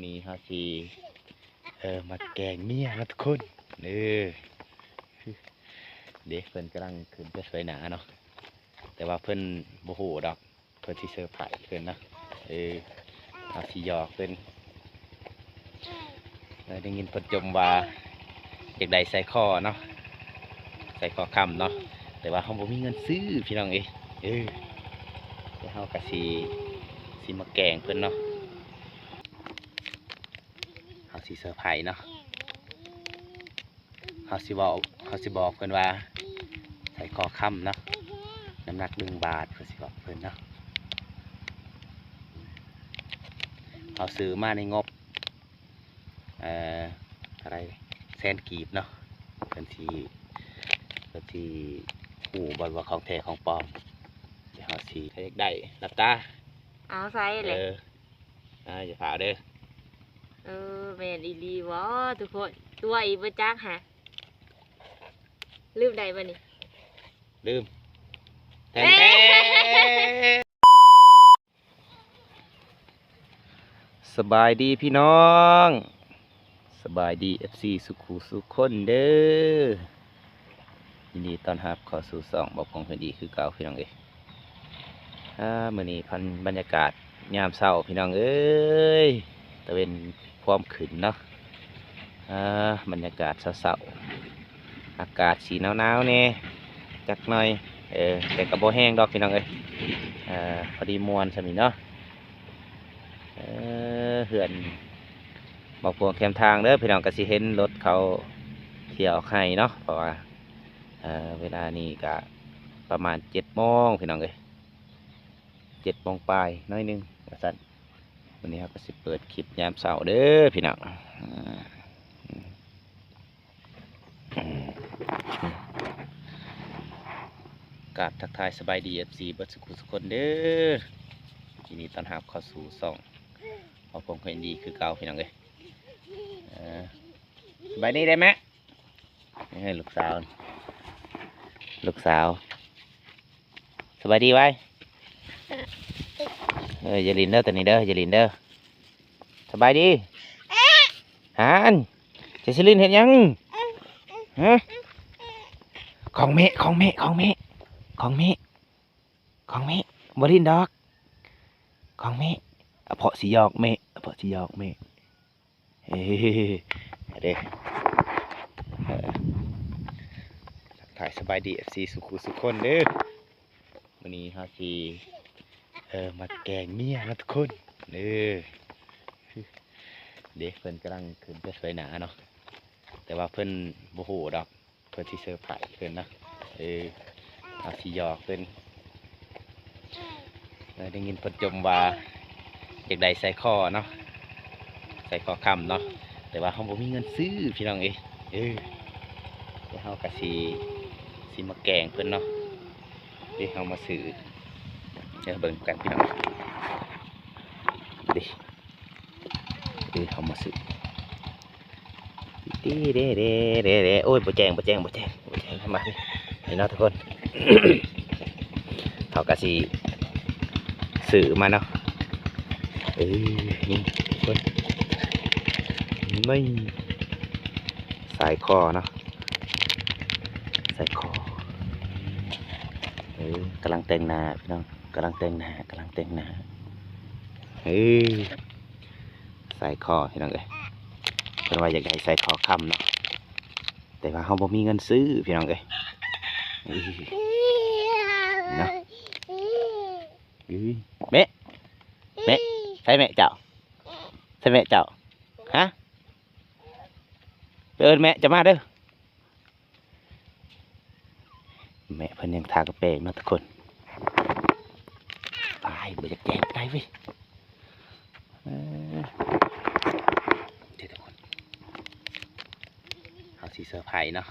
ນີ້ເຮົາຊິ ເອີ ມາແກງເມຍເນາະທຸກຄົນ. ເອີ ເດ້ ເພິ່ນກຳລັງຂຶ້ນໄປໄຖນາເນາະ ແຕ່ວ່າເພິ່ນບໍ່ຮູ້ດອກ ເພິ່ນຊິເຊີໄພເພິ່ນເນາະ. ເອີ ເຮົາຊິຫຍອກເພິ່ນ. ເອີ ໄດ້ຍິນເພິ່ນຈົ່ມວ່າຢາກໄດ້ສາຍຄໍເນາະ ສາຍຄໍຄຳເນາະ ແຕ່ວ່າເຮົາບໍ່ມີເງິນຊື້ພີ່ນ້ອງເອີຍ. ເອີ ແຕ່ເຮົາກະຊິ ຊິມາແກງເພິ່ນເນາະ ເຮົາຊິເຊີໄພເນາະ. ເຮົາຊິເວົ້າ ເຮົາຊິບອກເພິ່ນວ່າ ສາຍຄໍຄຳເນາະ ນ້ຳໜັກໜຶ່ງບາດ ເພິ່ນຊິບອກເພິ່ນເນາະ. ເຮົາຊື້ມາໃນງົບ ເອີ ເທົ່າໃດ ແສນກີບເນາະ. ເພິ່ນຊິ ເພິ່ນຊິຮູ້ບໍ່ວ່າຂອງແທ້ຂອງປອມ. ດຽວເຮົາຊິ ໃຜຢາກໄດ້ ຫຼັບຕາ ເອົາໃສ່ເລີຍ. ເອີ ອ່າ ຢ່າຟ້າວເດີ. ເອີ ແມ່ນອີ່ຫຼີບໍ່ທຸກຄົນ? ຕົວະອີກບໍ່ຈັກຫະ ລືມໄດ້ບໍ່ນີ້? ລືມ ແທນແທນ. ສະບາຍດີພີ່ນ້ອງ ສະບາຍດີ ເອັຟຊີ ສຸຂູສຸຄົນເດີ. ຍິນດີຕ້ອນຮັບເຂົ້າສູ່ຊ່ອງບ່າວພົງເພິ່ນອີກຄືເກົ່າພີ່ນ້ອງເອີຍ. ອາ ມື້ນີ້ພັນ ບັນຍາກາດຍາມເຊົ້າພີ່ນ້ອງເອີຍ ຕາເວັນຄວາມຂຶ້ນເນາະ. ອາ ບັນຍາກາດເຊົ້າໆ ອາກາດຊິໜາວໆແດ່ຈັກໜ່ອຍ ເອີ ແຕ່ກໍບໍ່ແຮງດອກພີ່ນ້ອງເອີຍ. ເອີ ພໍດີມ່ວນຊ່ຳນີ້ເນາະ. ເອີ ເຮືອນບ່າວພວງແຄມທາງເດີພີ່ນ້ອງ ກໍຊິເຫັນລົດເຂົາເຂົ້າໄຮ່ເນາະ ເພາະວ່າ ເອີ ເວລານີ້ກະປະມານເຈັດໂມງພີ່ນ້ອງເອີຍ ເຈັດໂມງປາຍໜ້ອຍໜຶ່ງວ່າຊັ້ນ. ມື້ນີ້ເຮົາກໍຊິເປີດຄລິບຍາມເຊົ້າເດີພີ່ນ້ອງ. ກາບທັກທາຍສະບາຍດີ ເອັຟຊີ ເບິດສຸຂູສຸຄົນເດີ. ຍິນດີຕ້ອນຮັບເຂົ້າສູ່ຊ່ອງ ເຮົາຄົງເຫັນດີຄືເກົ່າພີ່ນ້ອງເອີຍ. ເອີ ສະບາຍດີເດ້ແມ່. ເອີ ລູກສາວ ລູກສາວ ສະບາຍດີໄວ. ເອີ ຢ່າຫຼິ້ນເດີ ຕອນນີ້ເດີ ຢ່າຫຼິ້ນເດີ. ສະບາຍດີ. ຫານ ຈະຊິຫຼິ້ນເຮັດຫຍັງ? ຮະ? ຂອງແມ່ ຂອງແມ່ ຂອງແມ່ ຂອງແມ່ ຂອງແມ່ ບໍ່ຫຼິ້ນດອກ ຂອງແມ່. ອະເພາະຊິຫຍອກແມ່ ອະເພາະຊິຫຍອກແມ່. ເອີ ມາເດີ ເອີ ທັກທາຍສະບາຍດີ ເອັຟຊີ ສຸຂູສຸຄົນເດີ. ມື້ນີ້ເຮົາຊິ ເອີ ມາແກງເມຍເນາະທຸກຄົນ. ເອີ ເດ້ ເພິ່ນກຳລັງຂຶ້ນໄປໄຖນາເນາະ ແຕ່ວ່າເພິ່ນບໍ່ຮູ້ດອກ ເພິ່ນຊິເຊີໄພເພິ່ນເນາະ. ເອີ ເຮົາຊິຫຍອກເພິ່ນ. ເອີ ໄດ້ຍິນເພິ່ນຈົ່ມວ່າຢາກໄດ້ສາຍຄໍເນາະ ສາຍຄໍຄຳເນາະ ແຕ່ວ່າເຮົາບໍ່ມີເງິນຊື້ພີ່ນ້ອງເອີຍ. ເອີ ແຕ່ເຮົາກະຊິ ຊິມາແກງເພິ່ນເນາະ. ເດ້ ເຮົາມາຊື້ ເດີ ເບິ່ງກັນພີ່ນ້ອງ ເດ້. ເອີ ເຮົາມາຊື້ ເດ້ ເດ້ ເດ້ ເດ້ ເດ້. ໂອ້ຍ ບໍ່ແຈ້ງ ບໍ່ແຈ້ງ ບໍ່ແຈ້ງ ບໍ່ແຈ້ງ ມາ ນີ້ເນາະທຸກຄົນ ເຮົາກະຊິຊື້ມາເນາະ. ເອີ ນີ້ທຸກຄົນ ນີ້ ສາຍຄໍເນາະ ສາຍຄໍ. ເອີ ກຳລັງແຕ່ງໜ້າພີ່ນ້ອງ ກຳລັງແຕ່ງໜ້າ ກຳລັງແຕ່ງໜ້າ. ເອີ ສາຍຄໍພີ່ນ້ອງເອີຍ ເພິ່ນວ່າຢາກໄດ້ສາຍຄໍຄຳເນາະ ແຕ່ວ່າເຮົາບໍ່ມີເງິນຊື້ພີ່ນ້ອງເອີຍ. ເນາະ ເອີ ແມ່ ແມ່ ໃສແມ່ເຈົ້າ ໃສແມ່ເຈົ້າ ຮະ? ໄປເອີ້ນແມ່ເຈົ້າມາເດີ. ແມ່ເພິ່ນຍັງທາກະແປງເນາະທຸກຄົນ. ຕາຍ ບໍ່ຢາກແຈ້ງຕາຍເວີຍ. ເອີ ເດີທຸກຄົນ ເຮົາຊິເຊີໄພເນາະ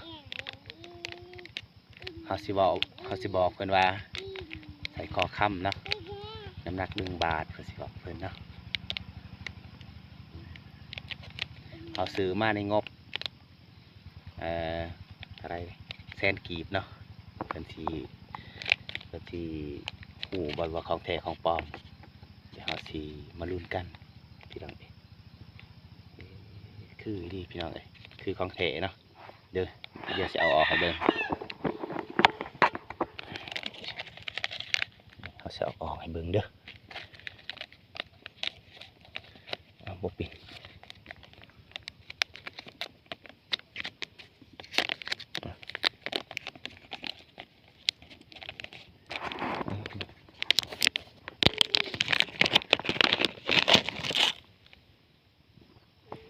ເຮົາຊິເວົ້າ ເຮົາຊິບອກເພິ່ນວ່າ ສາຍຄໍຄຳເນາະ ນ້ຳໜັກໜຶ່ງບາດ ເຮົາຊິບອກເພິ່ນເນາະ. ເຮົາຊື້ມາໃນງົບ ເອີ ເທົ່າໃດ ແສນກີບເນາະ. ເພິ່ນຊິ ເພິ່ນຊິຮູ້ບໍ່ວ່າຂອງແທ້ຂອງປອມ? ດຽວເຮົາຊິມາລຸ້ນກັນພີ່ນ້ອງເອີຍ. ຄືອີ່ຫຼີພີ່ນ້ອງເອີຍ ຄືຂອງແທ້ເນາະ. ເດີ ດຽວຊິເອົາອອກໃຫ້ເບິ່ງ ເຮົາຊິເອົາອອກໃຫ້ເບິ່ງເດີ. ເອົາ ບໍ່ເປັນ.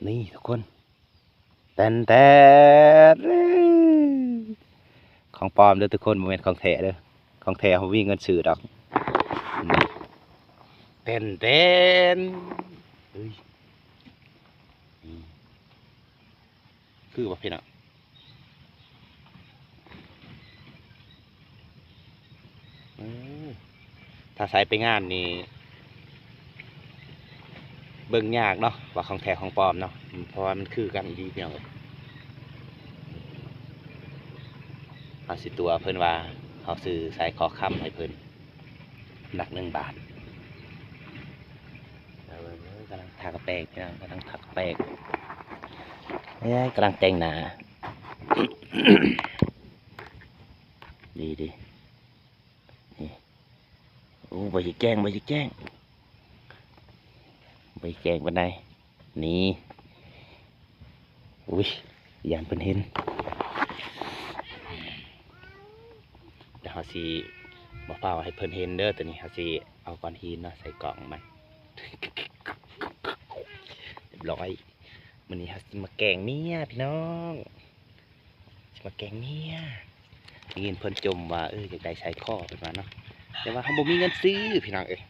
ນີ້ທຸກຄົນ ແຕ່ນແຕ່ນ ຂອງປອມເດີທຸກຄົນ ບໍ່ແມ່ນຂອງແທ້ເດີ. ຂອງແທ້ເຮົາບໍ່ມີເງິນຊື້ດອກ. ແຕ່ນແຕ່ນ ເອີຍ ຄືບໍ່ພີ່ນ້ອງ? ເອີ ຖ້າໃສ່ໄປງານນີ້ ເບິ່ງຍາກເນາະ ວ່າຂອງແທ້ຂອງປອມເນາະ ເພາະວ່າມັນຄືກັນອີ່ຫຼີພີ່ນ້ອງເອີຍ. ເຮົາຊິຕົວະເພິ່ນວ່າເຮົາຊື້ສາຍຂໍ້ຄຳໃຫ້ເພິ່ນ ໜັກໜຶ່ງບາດ. ເບິ່ງເດີ ກຳລັງທາກະແປງພີ່ນ້ອງ ກຳລັງທາກະແປງ ເອີຍ ກຳລັງແຕ່ງໜ້າ ດີໆ ນີ້ ໂອ້ ບໍ່ຢາກແຈ້ງ ບໍ່ຢາກແຈ້ງ ບໍ່ຢາກແຈ້ງປານໃດ. ນີ້ ອຸ້ຍ ຢ້ານເພິ່ນເຫັນ. ດຽວເຮົາຊິບໍ່ຟ້າວໃຫ້ເພິ່ນເຫັນເດີ ໂຕນີ້ເຮົາຊິເອົາກ້ອນຫີນເນາະ ໃສ່ກ່ອງມັນ ຮຽບຮ້ອຍ. ມື້ນີ້ເຮົາຊິມາແກງເມຍພີ່ນ້ອງ ຊິມາແກງເມຍ. ໄດ້ຍິນເພິ່ນຈົ່ມວ່າ ເອີ ຢາກໄດ້ສາຍຄໍ ເພິ່ນວ່າເນາະ ແຕ່ວ່າເຮົາບໍ່ມີເງິນຊື້ພີ່ນ້ອງເອີຍ.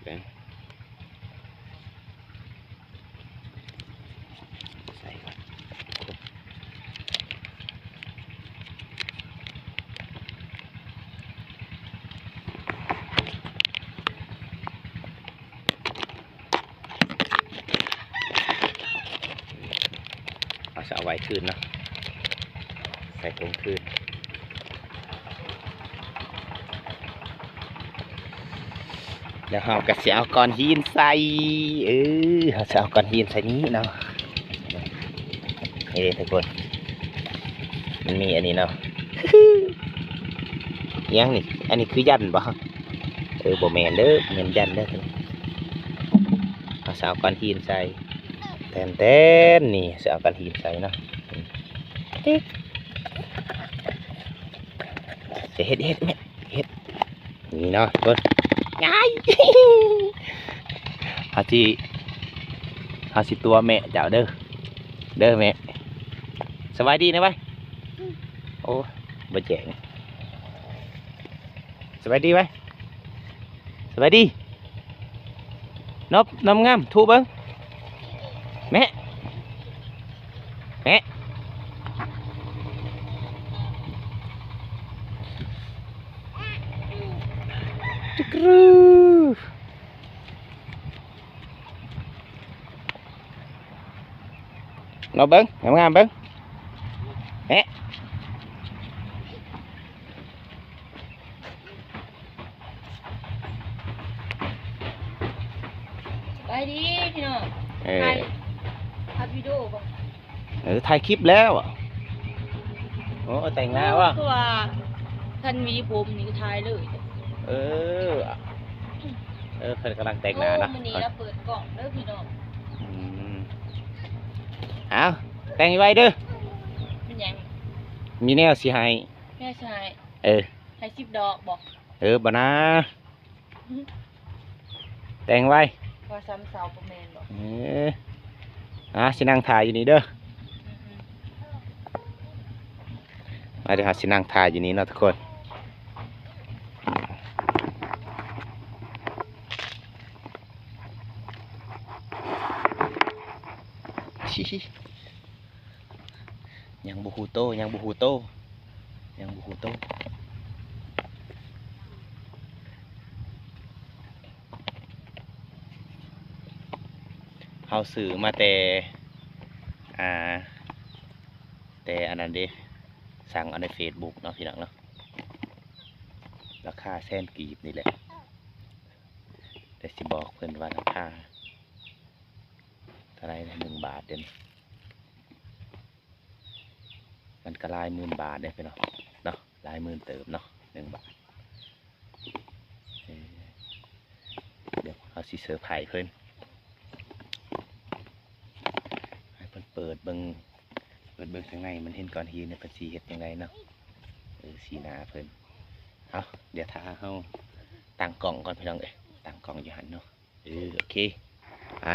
ເບິ່ງ ໃສ່ກ່ອນ ເຮົາຈະເອົາໄວ້ຄືນເນາະ ໃສ່ຖົງຄືນ. ແລ້ວເຮົາກໍຊິເອົາກ້ອນຫີນໃສ່ ເອີ ເຮົາຈະເອົາກ້ອນຫີນໃສ່ນີ້ເນາະ. ເອີ ທຸກຄົນ ມັນມີອັນນີ້ເນາະ ອີ່ຫຍັງນີ້ ອັນນີ້ຄືຢັນບໍ່? ເອີ ບໍ່ແມ່ນເດີ ບໍ່ແມ່ນຢັນເດີ. ເຮົາຈະເອົາກ້ອນຫີນໃສ່ ແຕ່ນໆ ນີ້ ຈະເອົາກ້ອນຫີນໃສ່ເນາະ ຕິກ ຈະເຮັດ ເຮັດແມ່ ເຮັດ ນີ້ເນາະ ເບິ່ງ ຍາຍ ເຮົາຊິ ເຮົາຊິຕົວະແມ່ເຈົ້າເດີ ເດີແມ່ ສະບາຍດີນະໄວ ໂອ້ ບໍ່ແຈ້ງ ສະບາຍດີໄວ ສະບາຍດີ ນົບ ນົບງາມ ທຸເບິ່ງ ແມ່ ແມ່ ຈຸກຣູ ນົບເບິ່ງ ງາມໆ ເບິ່ງ ແມ່. ສະບາຍດີພີ່ນ້ອງ ເອີ ຖ່າຍ ອັດວິດີໂອບໍ່? ເອີ ຖ່າຍຄລິບແລ້ວ ໂອ້ ແຕ່ງໜ້າບໍ່? ຄືວ່າຄັນຫວີຜົມນີ້ຖ່າຍເລີຍ ເອີ ເອີ ເພິ່ນກຳລັງແຕ່ງໜ້າເນາະ ໂອ້ ມື້ນີ້ລາວເປີດກ້ອງເດີພີ່ນ້ອງ ອືມ ເອົາ ແຕ່ງໄວເດີ ເປັນຫຍັງ? ມີແນວຊິໃຫ້ ແນວຊິໃຫ້ ເອີ ໃຫ້ສິບດອກບໍ່? ເອີ ບໍ່ນາ ແຕ່ງໄວ ວ່າຊ້ຳເຊົາບໍ່ແມ່ນບໍ່? ເອີ ອ່າ ຊິນັ່ງຖ້າຢູ່ນີ້ເດີ ອືມໆ ມາເດີ ເຮົາຊິນັ່ງຖ້າຢູ່ນີ້ເນາະທຸກຄົນ ຍັງບໍ່ຮູ້ໂຕ ຍັງບໍ່ຮູ້ໂຕ ຍັງບໍ່ຮູ້ໂຕ ເຮົາຊື້ມາແຕ່ ອ່າ ແຕ່ອັນນັ້ນເດ້ ສັ່ງເອົາໃນເຟສບຸກເນາະ ພີ່ນ້ອງເນາະ ລາຄາແສນກີບນີ້ແຫຼະ ແຕ່ຊິບອກເພິ່ນວ່າລາຄາ ໂຕ ກະໄດ້ໜຶ່ງບາດເດ້ ມັນກະຫຼາຍໝື່ນບາດເດ້ພີ່ນ້ອງເນາະ ຫຼາຍໝື່ນເຕີບເນາະ ໜຶ່ງບາດ. ເອີ ດຽວເຮົາຊິເຊີໄພເພິ່ນ ໃຫ້ເພິ່ນເປີດເບິ່ງ ເປີດເບິ່ງທາງໃນ ມັນເຫັນກ້ອນຫີນ ເພິ່ນຊິເຮັດຈັ່ງໃດເນາະ. ເອີ ສີໜ້າເພິ່ນ ເອົາ ດຽວຖ້າເຮົາຕັ້ງກ້ອງກ່ອນພີ່ນ້ອງເອີຍ ຕັ້ງກ້ອງຢູ່ຫັ້ນເນາະ. ເອີ ໂອເຄ ໄປ.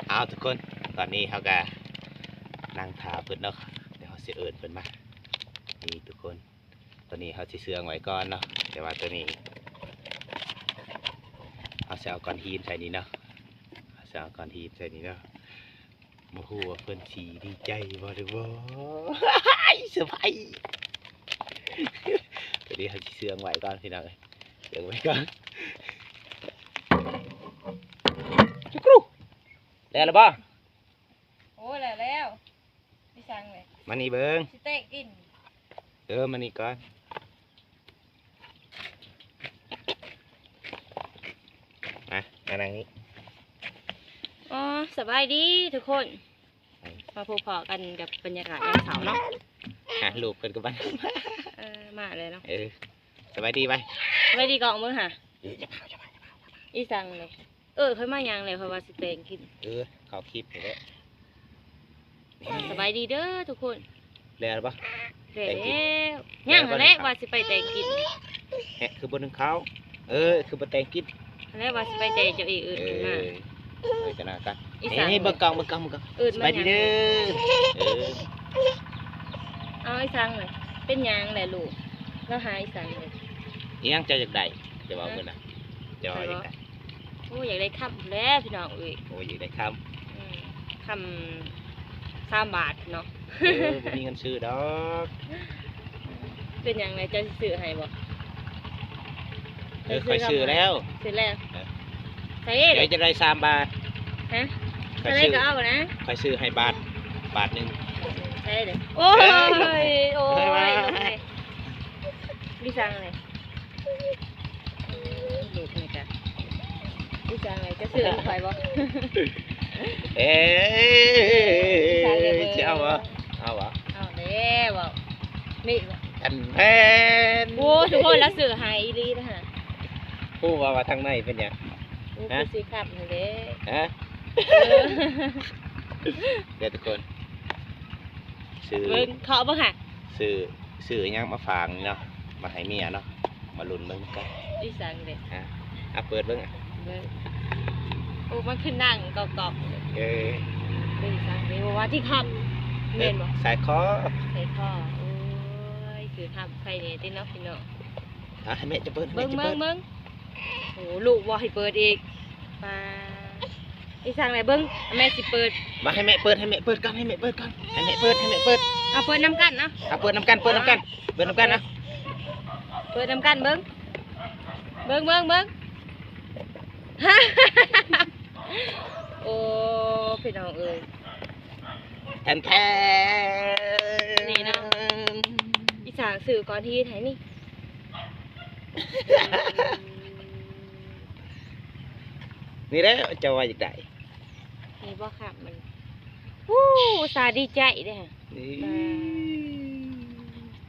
ເອົາ ທຸກຄົນ ຕອນນີ້ເຮົາກະນັ່ງຖ້າເພິ່ນເນາະ ດຽວເຮົາຊິເອີ້ນເພິ່ນມາ. ນີ້ທຸກຄົນ ຕອນນີ້ເຮົາຊິເຊື່ອງໄວ້ກ່ອນເນາະ ແຕ່ວ່າຕອນນີ້ເຮົາຊິເອົາກ້ອນຫີນໃສ່ນີ້ເນາະ ເຮົາຊິເອົາກ້ອນຫີນໃສ່ນີ້ເນາະ. ບໍ່ຮູ້ວ່າເພິ່ນຊິດີໃຈບໍ່ ຫຼືບໍ່ ເຊີໄພ. ຕອນນີ້ເຮົາຊິເຊື່ອງໄວ້ກ່ອນພີ່ນ້ອງເອີຍ ເຊື່ອງໄວ້ກ່ອນ. ຈຸກຣູ ແລ້ວລະບໍ່? ໂອ້ ແລ້ວ ແລ້ວ. ອີ່ສັງເລີຍ ມານີ້ເບິ່ງ ຊິແຕະກິນ. ເອີ ມານີ້ກ່ອນ ມາ ມານັ່ງນີ້. ອໍ ສະບາຍດີທຸກຄົນ ມາພົບພໍ້ກັນກັບບັນຍາກາດຍາມເຊົ້າເນາະ. ຫາ ລູກເພິ່ນກໍມາ ເອີ ມາແລ້ວເນາະ. ເອີ ສະບາຍດີໄວ ສະບາຍດີກ້ອງເບິ່ງຫາ. ເອີ ຢ່າເຜົາ ຢ່າເຜົາ ຢ່າເຜົາ ອີ່ສັງເລີຍ. ເອີ ຂ້ອຍມາຫຍັງແລ້ວ ຂ້ອຍວ່າຊິແຕ່ງກິນ. ເອີ ເຂົ້າຄລິບນີ້ແຫຼະ. ສະບາຍດີເດີທຸກຄົນ. ແລ້ວບໍ່? ແລ້ວ ແຕ່ງກິນ ຍັງຫັ້ນແຫຼະ ວ່າຊິໄປແຕ່ງກິນ. ແຮະ ຄືບໍ່ໜຶ້ງເຂົ້າ? ເອີ ຄືບໍ່ແຕ່ງກິນ? ຫັ້ນແຫຼະ ວ່າຊິໄປແຕ່ງ ເຈົ້າເອກເອີ້ນຂຶ້ນມາ. ເອີ ໄປກັນນະກັນ. ອີ່ສັງ ນີ້ ເບິ່ງກ້ອງ ເບິ່ງກ້ອງ ເບິ່ງກ້ອງ. ເອີ້ນມາຫຍັງ? ສະບາຍດີເດີ. ເອີ ເອົາ ອີ່ສັງເລີຍ ເປັນຫຍັງແຫຼະລູກ? ລາວຫາອີ່ສັງເລີຍ. ອີ່ຫຍັງເຈົ້າຢາກໄດ້? ເຈົ້າເວົ້າເບິ່ງນະ ເຈົ້າເວົ້າຢາກໄດ້. ໂອ້ ຢາກໄດ້ຄຳແຫຼະພີ່ນ້ອງເອີຍ. ໂອ້ ຢາກໄດ້ຄຳ. ອືມ ຄຳສາມບາດເນາະ. ເອີ ບໍ່ມີເງິນຊື້ດອກ. ເປັນຫຍັງແລະ ເຈົ້າຊິຊື້ໃຫ້ບໍ່? ເອີ ຂ້ອຍຊື້ແລ້ວ ຊື້ແລ້ວ. ເອີ ໃສ່ເດ້ ເຈົ້າຈະໄດ້ສາມບາດ. ຮະ? ຂ້ອຍຊື້ ເທົ່າໃດກໍເອົານະ. ຂ້ອຍຊື້ໃຫ້ບາດ ບາດໜຶ່ງ. ໃສ່ເດ້. ໂອ້ຍ ໂອ້ຍ ລູກນີ້ ມີສັງເລີຍ. ລູກນີ້ກະ ອີ່ສັງເລີຍ ຈະຊື້ໃຫ້ຂ້ອຍບໍ່? ເອີ ອີ່ສັງເລີຍ ຊິເອົາບໍ່? ເອົາບໍ່? ເອົາແລ້ວ. ນີ້ ແຜ່ນແຜ່ນ. ໂອ້ ທຸກຄົນ ລາວຊື້ໃຫ້ອີ່ຫຼີນະ. ຮູ້ບໍ່ວ່າທາງໃນເປັນຫຍັງ? ໂອ້ ຄືສີຄຳນີ້ເດ້. ຮະ? ເອີ ເດີທຸກຄົນ ຊື້ ເບິ່ງ ເຄາະເບິ່ງຫາ ຊື້ ຊື້ຫຍັງມາຝາກນີ້ເນາະ ມາໃຫ້ເມຍເນາະ ມາລຸ້ນເບິ່ງນຳກັນ. ອີ່ສັງເດ? ອາ ອາ ເປີດເບິ່ງອະ ເບິ່ງ. ໂອ້ ມັນຄືໜັງກອບໆ. ເອີ ເປັນອີ່ສັງເດ? ບໍ່ວ່າທີ່ຄຳ ແມ່ນບໍ່? ສາຍຄໍ ສາຍຄໍ. ໂອ້ຍ ຄືຄຳ ໄຄແດ່ຕິເນາະພີ່ນ້ອງ. ອາ ໃຫ້ແມ່ຈະເປີດ ໃຫ້ແມ່ຈະເປີດ ເບິ່ງ ເບິ່ງ. ໂອ້ ລູກບໍ່ໃຫ້ເປີດອີກ. ປາ ອີ່ສັງແຫຼະ ເບິ່ງ ແມ່ຊິເປີດ. ມາ ໃຫ້ແມ່ເປີດ ໃຫ້ແມ່ເປີດກ່ອນ ໃຫ້ແມ່ເປີດກ່ອນ ໃຫ້ແມ່ເປີດ ໃຫ້ແມ່ເປີດ. ເອົາເປີດນຳກັນເນາະ ເອົາເປີດນຳກັນ ເປີດນຳກັນ ເປີດນຳກັນນະ ເປີດນຳກັນເບິ່ງ ເບິ່ງ ເບິ່ງ ເບິ່ງ. ໂອ້ ພີ່ນ້ອງເອີຍ ແທນແທນ ນີ້ເນາະ ອີ່ສາງຊື້ກ້ອນຫີນໃຫ້ນີ້. ນີ້ແຫຼະເຈົ້າວ່າຢາກໄດ້ ນີ້ບໍ່ຄັບມັນ. ໂອ້ ອຸດສ່າດີໃຈເດ້. ນີ້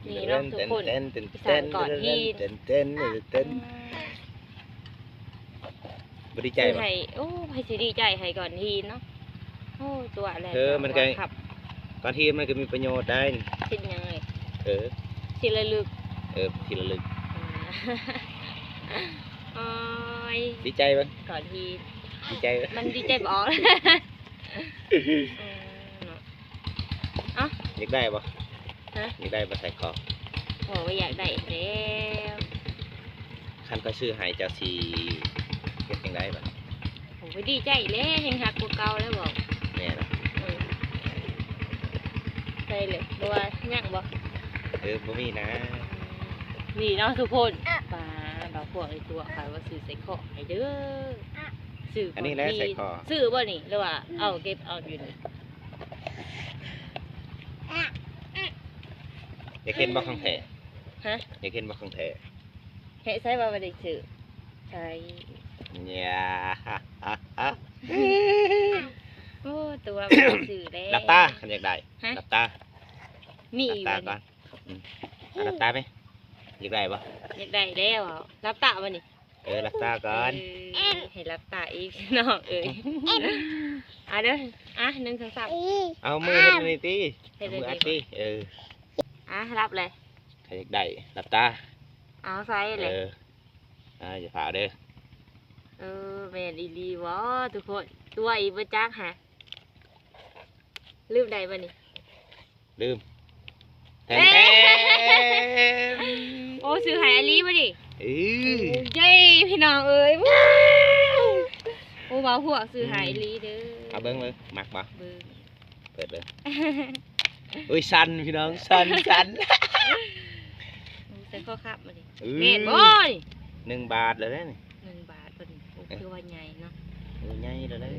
ນີ້ເນາະທຸກຄົນ ແທນແທນ ອີ່ສາງກ້ອນຫີນ ແທນແທນ ແທນແທນ. ບໍ່ດີໃຈບໍ່? ໃຫ້ ໂອ້ ໃຜຊິດີໃຈໃຫ້ກ້ອນຫີນເນາະ. ໂອ້ ຕົວະແຫຼະ ເອີ ມັນກໍ ກ້ອນຫີນມັນກໍມີປະໂຫຍດໄດ໋. ເຮັດຫຍັງເອີຍ? ເອີ ທີ່ລະລຶກ. ເອີ ທີ່ລະລຶກ. ໂອ້ຍ ດີໃຈບໍ່? ກ້ອນຫີນ ດີໃຈບໍ່? ມັນດີໃຈບໍ່ອອກ. ເອີ ເນາະ. ເອົ້າ ຢາກໄດ້ບໍ່? ຮະ? ຢາກໄດ້ບໍ່ໃສ່ຄໍ? ໂອ້ຍ ຢາກໄດ້ແລ້ວ. ຄັນຂ້ອຍຊື້ໃຫ້ເຈົ້າຊິເຮັດຈັ່ງໃດບັດ? ໂອ້ຍ ດີໃຈແລ້ວ ແຮ່ງຮັກກວ່າເກົ່າແລ້ວບໍ? ແມ່ນລະ. ເອີ ໃສ່ເລີຍ ບໍ່ວ່າຫຍັງບໍ? ເອີ ບໍ່ມີນະ. ນີ້ເນາະທຸກຄົນ ປາ ບ່າວພວກໄອ້ຕົວະ ຂ້ອຍວ່າຊື້ໃສ່ຄໍໃຫ້ເດີ. ຊື້ ອັນນີ້ແຫຼະໃສ່ຄໍ. ຊື້ບໍ່ນີ້ ຫຼືວ່າເອົາເກັບເອົາຢູ່ນີ້? ຢາກເຫັນບໍ່ຂອງແທ້? ຮະ? ຢາກເຫັນບໍ່ຂອງແທ້? ເຮັດໃສ່ວ່າບໍ່ໄດ້ຊື້. ໃສ່ ຍາ ໂອ້ ຕົວບໍ່ຊື່ແລ້ວ. ຫຼັບຕາ ຄັນຢາກໄດ້. ຮະ? ຫຼັບຕາ. ມີອີກ ຫຼັບຕາກ່ອນ. ອືມ ອ່ະ ຫຼັບຕາໄປ. ຢາກໄດ້ບໍ່? ຢາກໄດ້ແລ້ວ. ຫຼັບຕາບັດນີ້. ເອີ ຫຼັບຕາກ່ອນ. ເອີ ໃຫ້ຫຼັບຕາອີກ ນ້ອງເອີຍ. ອ່າເດີ ອ່າ ໜຶ່ງ ສອງ ສາມ. ເອົາມືເຮັດອັນນີ້ຕິ ເຮັດອັນນີ້ຕິ. ເອີ ອ່າ ຫຼັບເລີຍ. ໃຜຢາກໄດ້ ຫຼັບຕາ. ເອົາໃສ່ເລີຍ. ເອີ ອ່າ ຢ່າຟ້າວເດີ. ເອີ ແມ່ນອີ່ຫຼີບໍ່ທຸກຄົນ? ຕົວອີກບໍ່ຈັກຫະ. ລືມໄດ້ບໍ່ນີ້? ລືມ. ແທນ ເອີ ແທນ. ໂອ້ ຊື້ໃຫ້ອີ່ຫຼີບໍ່ນີ້? ເອີ ເຢ້ ພີ່ນ້ອງເອີຍ. ໂອ້ ເວົ້າພວກຊື້ໃຫ້ອີ່ຫຼີເດີ. ເອົາເບິ່ງເບິ່ງ ມັກບໍ່? ເບິ່ງ ເປີດເບິ່ງ. ໂອ້ຍ ສັ່ນພີ່ນ້ອງ ສັ່ນ ສັ່ນ. ໂອ້ ໃສ່ຂໍ້ຂັບມານີ້. ເອີ ແມ່ນບໍ່ນີ້? ໜຶ່ງບາດແລ້ວເດ້ນີ້. ໜຶ່ງບາດເພິ່ນ. ໂອ້ ເອີ ຄືວ່າໃຫຍ່ເນາະ. ໂອ້ ໃຫຍ່ແລ້ວເດ້.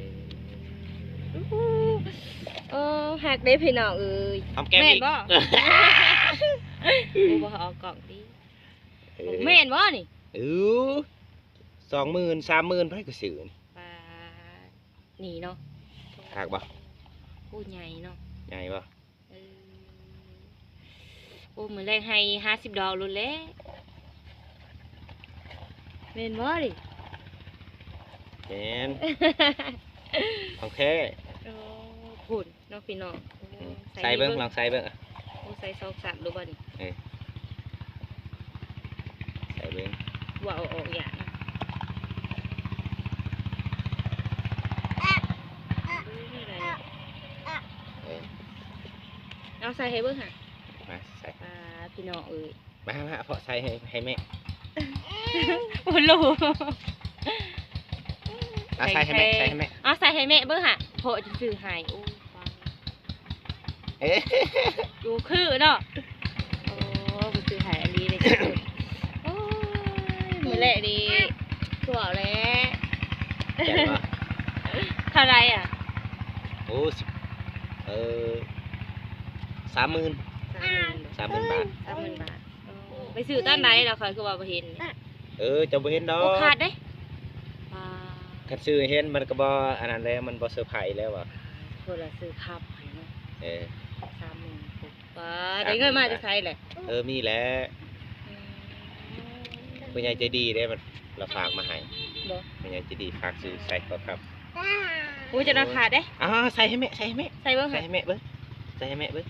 ເອີ ໂອ້ ຮັກເດ້ພີ່ນ້ອງເອີຍ. ຫອມແກ້ມອີກ. ແມ່ນບໍ່? ໂອ້ ບໍ່ເອົາກ້ອງຕິ. ເອີ ແມ່ນບໍ່ນີ້? ເອີ ສອງໝື່ນ ສາມໝື່ນ ໃຜກໍຊື້ນີ້. ປາ ນີ້ເນາະ. ຄັກບໍ່? ໂອ້ ໃຫຍ່ເນາະ. ໃຫຍ່ບໍ່? ເອີ ໂອ້ ມື້ແລງໃຫ້ຫ້າສິບດອກໂລດແຫຼະ. ແມ່ນບໍ່ນີ້? ແມ່ນ ຂອງແທ້. ໂອ້ ພຸ້ນເນາະພີ່ນ້ອງ. ໂອ້ ອືມ ໃສ່ ໃສ່ເບິ່ງ ເບິ່ງ ລອງໃສ່ເບິ່ງ. ໂອ້ ໃສ່ສອງຊັ້ນໂລດບໍ່ນີ້? ເອີ ໃສ່ເບິ່ງ. ວ່າເອົາອອກຢາກ. ເອີ ເອົາໃສ່ໃຫ້ເບິ່ງຫາ. ມາໃສ່. ອ່າ ພີ່ນ້ອງເອີຍ. ມາ ມາ ເພາະໃສ່ໃຫ້ ໃຫ້ແມ່. ໂອ້ໂຫຼ. ເອົາໃສ່ໃຫ້ແມ່ ໃສ່ໃຫ້ແມ່. ເອົາໃສ່ໃຫ້ແມ່ເບິ່ງຫາ ເພາະຈະຊື້ໃຫ້. ໂອ້ ເອີ ຢູ່ຄືເນາະ. ໂອ້ ເພິ່ນຊື້ໃຫ້ອີ່ຫຼີເດ້. ໂອ້ຍ ມື້ແລກນີ້ຄືເວົ້າແຫຼະ. ແມ່ນບໍ່? ເທົ່າໃດອະ? ໂອ້ ເອີ ສາມໝື່ນ ສາມໝື່ນ ສາມໝື່ນບາດ. ສາມໝື່ນບາດ. ໂອ້ ໄປຊື້ຕອນໃດລະ ຂ້ອຍຄືວ່າບໍ່ເຫັນ? ເອີ ເຈົ້າບໍ່ເຫັນດອກ. ໂອ້ ຂາດເດ້. ປາ ຄັນຊື້ເຫັນມັນກໍບໍ່ອັນນັ້ນແລ້ວ ມັນບໍ່ເຊີໄພແລ້ວວ່າ. ຄົນລະຊື້ຂັບໃຫ້ເນາະ. ເອີ ສາມໝື່ນ. ປາ ໄດ້ເງິນມາແຕ່ໃສແຫຼະ? ເອີ ມີແຫຼະ. ອືມ ຜູ້ໃຫຍ່ໃຈດີເດ້ ລາວຝາກມາໃຫ້. ບໍ່ ຜູ້ໃຫຍ່ໃຈດີຝາກຊື້ໃສ່ຂໍ້ຂັບ. ໂອ້ຍ ຈະນຳຂາດເດ້. ອ່າ ໃສ່ໃຫ້ແມ່ ໃສ່ໃຫ້ແມ່ ໃສ່ເບິ່ງ ໃສ່ໃຫ້ແມ່ເບິ່ງ ໃສ່ໃຫ້ແມ່ເບິ່ງ.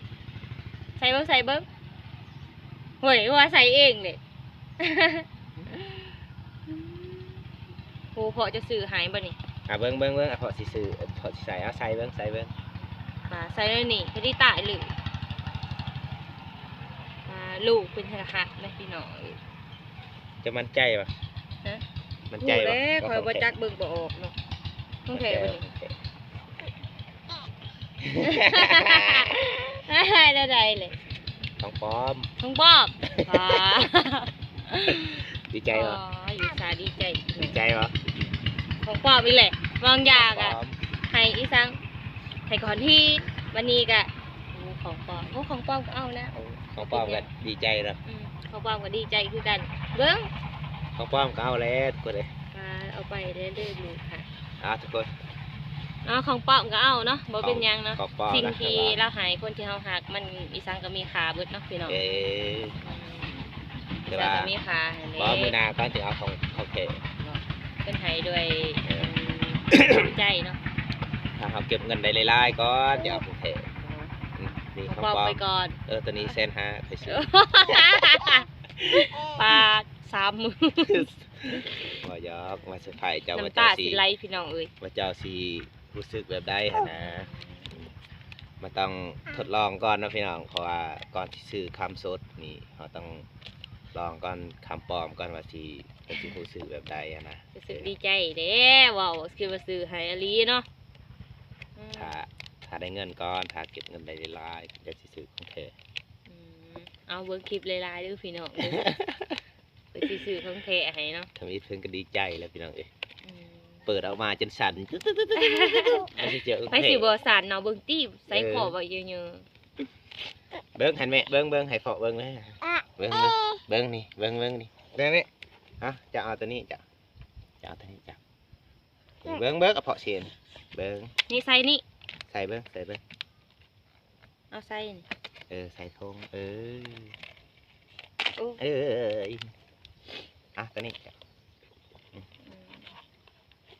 ໃສ່ເບິ່ງ ໃສ່ເບິ່ງ. ໂອ້ຍ ວ່າໃສ່ເອງເດ້. ໂອ້ ພໍ່ຈະຊື້ໃຫ້ບໍ່ນີ້? ອ່າ ເບິ່ງ ເບິ່ງ ເບິ່ງ ອ່າ ພໍ່ຊິຊື້ ພໍ່ຊິໃສ່. ເອົາໃສ່ເບິ່ງ ໃສ່ເບິ່ງ. ອ່າ ໃສ່ແນວນີ້ ພໍດີຕາຍເລີຍ. ອ່າ ລູກເປັນທະຫານນະພີ່ນ້ອງເອີຍ. ເຈົ້າໝັ້ນໃຈບໍ່? ຮະ? ໝັ້ນໃຈບໍ່? ຮູ້ແລ້ວ ຂ້ອຍບໍ່ຈັກເບິ່ງບໍ່ອອກເນາະ. ຂອງແທ້ບໍ່ນີ້? ແນວໃດເລີຍ? ຂອງປອມ ຂອງປອມ. ອໍ ດີໃຈບໍ່? ອໍ ຢູ່ສາດີໃຈ ດີໃຈບໍ່? ຂອງປອມອີກແຫຼະ. ວາງຢາກະ ຂອງປອມ ໃຫ້ອີສັງ ໃຫ້ຂອນທີ່ ວັນນີ້ກະ ໂອ້ ຂອງປອມ. ໂອ້ ຂອງປອມກໍເອົານະ. ໂອ້ ຂອງປອມກໍດີໃຈເນາະ. ອືມ ຂອງປອມກໍດີໃຈຄືກັນ. ເບິ່ງ ຂອງປອມກໍເອົາແຫຼະທຸກຄົນເອີຍ. ອ່າ ເອົາໄປເດີລູກ. ອ່າ ທຸກຄົນ ເອົາ ຂອງປອມກໍເອົາເນາະ ບໍ່ເປັນຫຍັງເນາະ. ຂອງປອມ ສິ່ງທີ່ລາວໃຫ້ຄົນທີ່ເຮົາຮັກ ມັນອີສັງກໍມີຄ່າເບິດເນາະພີ່ນ້ອງ. ເອີ ອືມ ແຕ່ວ່າ ມີຄ່າຫັ້ນເດ້. ບໍ່ ມື້ໜ້າກ່ອນຈຶ່ງເອົາຂອງ ຂອງແທ້ເນາະ. ເພິ່ນໃຫ້ດ້ວຍ ເອີ ໃຈເນາະ. ຖ້າເຮົາເກັບເງິນໄດ້ຫຼາຍໆກ່ອນ ຈະເອົາຂອງແທ້. ເນາະ ອືມ ນີ້ຂອງປອມ ຂອງປອມໄປກ່ອນ. ເອີ ຕົວນີ້ແສນຫ້າ ຂ້ອຍຊື້. ປາດ ສາມໝື່ນ. ບໍ່ຫຍອກ ມາເຊີໄພເຈົ້າ ນ້ຳຕາຊິໄຫຼພີ່ນ້ອງເອີຍ. ວ່າເຈົ້າຊິຮູ້ສຶກແບບໃດຫັ້ນນະ. ມັນຕ້ອງທົດລອງກ່ອນເນາະພີ່ນ້ອງ ເພາະວ່າກ່ອນຊິຊື້ຄຳສົດນີ້ ເຮົາຕ້ອງລອງກ່ອນ ຄຳປອມກ່ອນວ່າຊິ ເພິ່ນຊິຮູ້ສຶກແບບໃດຫັ້ນນະ. ຮູ້ສຶກດີໃຈເດ້ ເວົ້າ ຄິດວ່າຊື້ໃຫ້ອີ່ຫຼີເນາະ. ອືມ ຖ້າ ຖ້າໄດ້ເງິນກ່ອນ ຖ້າເກັບເງິນໄດ້ຫຼາຍໆ ຈັ່ງຊິຊື້ຂອງແທ້. ອືມ ເອົາເບິ່ງຄລິບຫຼາຍໆເດີພີ່ນ້ອງເດີ. ເພິ່ນຊິຊື້ຂອງແທ້ໃຫ້ເນາະ. ທຳອິດເພິ່ນກໍດີໃຈແລ້ວພີ່ນ້ອງເອີຍ. ອືມ ເປີດອອກມາຈົນສັ່ນ ມັນຊິເຈີຂອງແທ້. ໃຜຊິບໍ່ສັ່ນເນາະ ເບິ່ງຕິ ໃສ່ຄໍເວົ້າເຍີໆ. ເອີ ເບິ່ງຫັ້ນແມ່ ເບິ່ງ ເບິ່ງ ໃຫ້ພໍ່ເບິ່ງແມ່. ເບິ່ງ ເບິ່ງ ເບິ່ງນີ້ ເບິ່ງ ເບິ່ງນີ້ ເບິ່ງນີ້. ເອົາ ເຈົ້າເອົາຕົວນີ້ ເຈົ້າ ເອົາໂຕນີ້ຈັບ ເບິ່ງ ເບິ່ງ ເອົາເພາະເຊນ ເບິ່ງ ນີ້ໃສ່ນີ້ ໃສ່ເບິ່ງ ໃສ່ເບິ່ງ ເອົາໃສ່ນີ້ ເອີ ໃສ່ຖົງ ເອີ ໂອ້ ເອີ ອ່ະ ໂຕນີ້ຈັບ ອືມ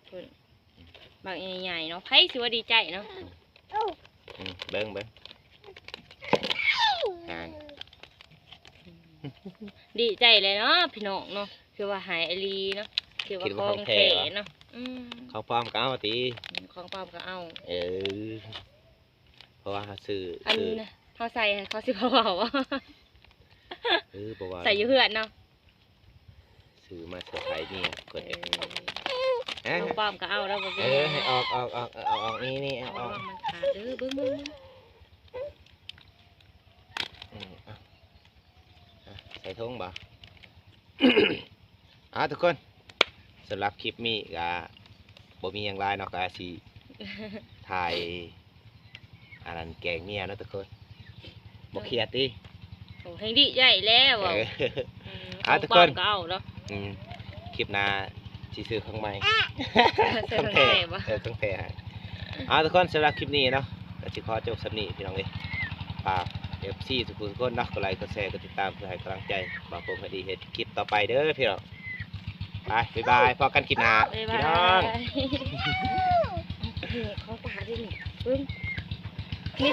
ພຸ້ນ ບັກໃຫຍ່ໆເນາະ ໃຜຊິວ່າດີໃຈເນາະ ອືມ ເບິ່ງ ເບິ່ງ ຫັ້ນ ດີໃຈແຫຼະເນາະພີ່ນ້ອງເນາະ ຄືວ່າໃຫ້ອີ່ຫຼີເນາະ ຄືວ່າ ຄິດວ່າຂອງແທ້ ຂອງແທ້ເນາະ ເນາະ ອືມ ຂອງປອມກໍເອົາຕິ ອືມ ຂອງປອມກໍເອົາ ເອີ ເພາະວ່າເຮົາຊື້ ອັນ ຊື້ ເຮົາໃສ່ໃຫ້ເຂົາຊິບໍ່ເວົ້າ ເອີ ບໍ່ວ່າ ໃສ່ຢູ່ເຮືອນເນາະ ຊື້ມາເຊີໄພຣສ໌ເມຍກ່ອນ ເອີ ເອີ ຂອງປອມກໍເອົາແລ້ວ ບໍ່ເປັນຫຍັງ ເອີ ໃຫ້ອອກ ອອກ ອອກ ເອີ ເອົາອອກ ນີ້ ນີ້ ເອົາອອກ ເອົາອອກ ມັນຂາດເດີ ເບິ່ງ ເບິ່ງ ເບິ່ງ ອືມ ອ່ະ ອ່ະ ໃສ່ຖົງບໍ່? ອ່າ ທຸກຄົນ ສຳລັບຄລິບນີ້ກໍບໍ່ມີຫຍັງຫຼາຍເນາະ ກໍຊິຖ່າຍ ອັນນັ້ນແກງເມຍເນາະທຸກຄົນ ບໍ່ຄຽດຕິ ໂອ້ ແຮ່ງດີໃຫຍ່ແລ້ວ ເອີ ເວົ້າ ອືມ ອ່າ ທຸກຄົນ ຂອງປອມກໍເອົາເນາະ ອືມ ຄລິບໜ້າຊິຊື້ຂອງໃໝ່ ຊື້ຂອງແທ້ ຂອງແທ້ບໍ່? ເອີ ຂອງແທ້ໃຫ້ ອ່າ ທຸກຄົນ ສຳລັບຄລິບນີ້ເນາະ ກໍຊິຂໍຈົບສ່ຳນີ້ພີ່ນ້ອງເອີຍ ຝາກເອັຟຊີທຸກຜູ້ທຸກຄົນເນາະ ກົດໄລ ກົດແຊ ກົດຕິດຕາມ ເພື່ອໃຫ້ກຳລັງໃຈບ່າວພົງໃຫ້ໄດ້ເຮັດຄລິບຕໍ່ໄປເດີພີ່ນ້ອງ ໄປ ບາຍບາຍ ພໍ້ກັນຄລິບໜ້າ ບາຍບາຍ ພີ່ນ້ອງ ນີ້ຂອງປາເດ້ນີ້ ເບິ່ງ ນີ້